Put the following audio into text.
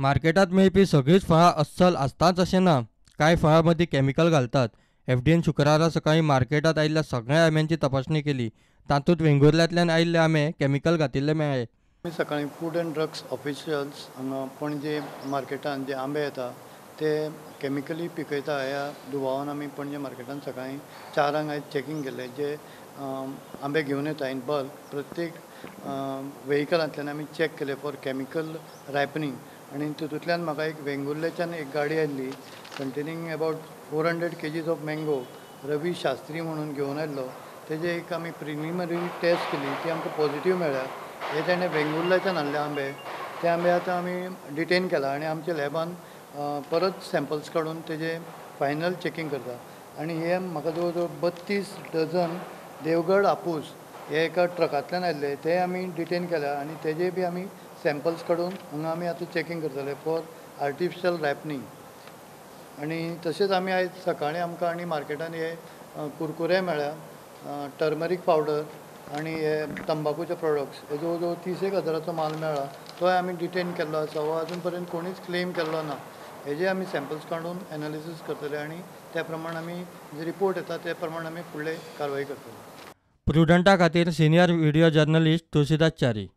मार्केटांत मेळपी सगळींच फळां अस्सल आसताच अशें ना. कांय फळां मदीं कॅमिकल घालतात. एफडीएन शुक्रारा सकाळीं मार्केटांत आयिल्ल्या सगळ्या आंब्यांची तपासणी केली. तातूंत वेंगुर्ल्यांतल्यान आयिल्ले आंबे कॅमिकल घातिल्ले मेळ्ळे. आमी सकाळीं फूड अँड ड्रग्स ऑफिशियल्स हांगा पणजे मार्केटान जे आंबे येता ते कॅमिकली पिकयता ह्या दुबावान आमी पणजे मार्केटान सकाळीं 4 आयज चॅकींग केल्लें. जे आंबे घेवन येता इन बल्क प्रत्येक वेहिकलांतल्यान आमी चॅक केले फॉर कॅमिकल रायपनींग आनी तितूंतल्यान म्हाका एक वेंगुर्ल्याच्यान एक गाडी आयिल्ली containing about 400 kgs of mango Ravi Shastri म्हणून घेवन आयिल्लो. तेजे एक आमी प्रिलिमिनरी टेस्ट केली, ती आमकां पॉझिटीव मेळ्ळ्या. हे तेणें वेंगुर्ल्याच्यान हाडले आंबे, ते आंबे आतां आमी डिटेन केला आनी आमच्या लॅबान परत सॅम्पल्स काडून तेजे फायनल चॅकींग करता. आनी हे म्हाका जवळ जवळ 32 डझन देवगड हापूस हे एका ट्रकांतल्यान आयिल्ले, ते आमी डिटेन केल्या आनी तेजे बी आमी सॅम्पल्स काडून हांगा आमी आतां चॅकींग करतले फॉर आर्टिफिशियल रायपनींग. आनी तशेंच आमी आयज सकाळीं आमकां आनी मार्केटान हे कुरकुरे मेळ्ळ्या, टर्मरीक पावडर आनी हे तंबाकूचे प्रोडक्ट्स, हे जवळ जवळ 30 हजाराचो माल मेळ्ळा, तोय आमी डिटेन केल्लो आसा. हो आजून पर्यंत कोणीच क्लेम केल्लो ना. हेजे आमी सॅम्पल्स काडून एनालिसीस करतले आनी त्या प्रमाण आमी जे रिपोर्ट येता ते प्रमाण आमी फुडले कारवाई करतले. प्रुडंटा खातीर senior video journalist Tulsidas Chari.